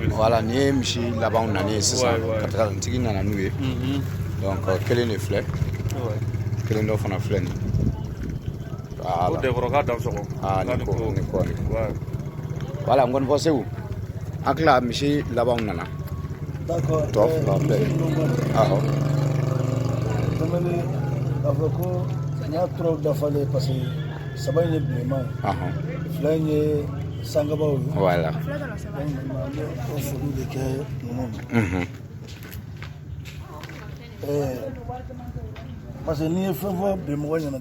Voilà, nin ye misi labanw nani ye sisan. Katakatigi nana n'u ye. Donc kelen de filɛ, kelen dɔ fana filɛ nin. Voilà. Ko dɛkɔrɔ k'a dansɔgɔ. Ah, ni ko ni ko ni ko. Voilà, n kɔni fɔ Segu. An tila misi labanw nana. D'accord. Tɔ fila filɛ. Awɔ. Tɛmɛni k'a fɔ ko n y'a turaw dafalen, parce que saba in ye bilenman ye, fila in ye sangabaw ye. Voilà. Donc maintenant, an bɛ o foliw de kɛ ninnu na. Parce que n'i ye fɛn fɔ bi mɔgɔ ɲɛna,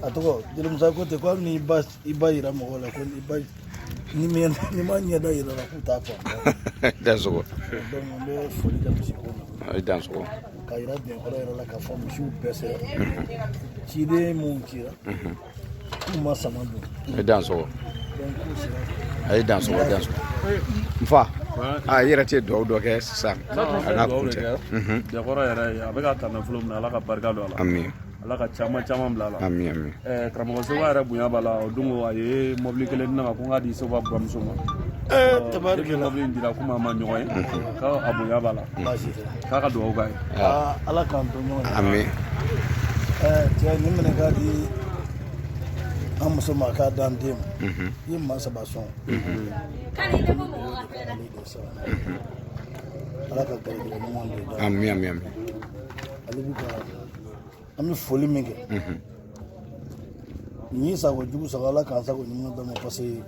a tɔgɔ jelimusa ko ten ko hali n'i ba i ba yira mɔgɔw la, ko i ba ni ma ɲɛda yira la, k'u t'a faamu. Dansɔgɔ. Donc an bɛ foli kɛ misiko la. I dansɔgɔ. K'a yira dɛnkɔrɔ yɛrɛ la k'a fɔ misiw bɛɛ sera, ciden mun cira k'u ma sama don. I dansɔgɔ. Donc k'u sera. A ye dansɔgɔ, dansɔgɔ. N fa, a i yɛrɛ tɛ dugawu dɔ kɛ sisan a n'a kuncɛ. Dɛkɔrɔ yɛrɛ a bɛ ka ta nafolo min na, Ala ka barika don a la. Ami. Ala ka caman caman bila a la. Ami, ami. Karamɔgɔ Seba yɛrɛ bonya b'a la. O don a ye mɔbili kelen di ne ma ko n k'a di Seba buramuso ma. Tabarikɛla. Mɔbili in dira komi a ma ɲɔgɔn ye, k'a bonya b'a la. Baasi tɛ. K'a ka dugawu k'a ye. Ala k'an to ɲɔgɔn ye. Ami. Cɛ, nin minɛ k'a di an muso ma, k'a d'an den ma. I ye maa saba sɔn. Ala ka garijɛgɛ ɲuman don da. Ami, ami, ami. Ale bi ka an bɛ foli min kɛ nin sago jugu sago, Ala k'an sago ɲuman d'a ma, parce que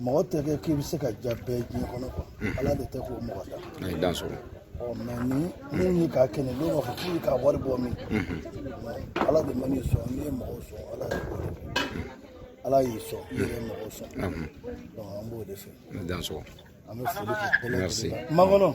mɔgɔ tɛ kɛ k'i bɛ se ka ja bɛɛ diɲɛ kɔnɔ quoi. Ala de tɛ k'o mɔgɔ da. A ye dansɔgɔ. Ɔ mais ni mun ye k'a kɛnɛ, dɔw b'a fɔ k'u ye k'a wari bɔ min. Ala de man'i sɔn, n'i ye mɔgɔw sɔn, Ala de b'o de kɛ. Ala y'i sɔn, i yɛrɛ ye mɔgɔw sɔn, donc an b'o de fɛ. Dansɔgɔ. An bɛ foli kɛ bɛɛ Merci. lajɛlen la makɔnɔ.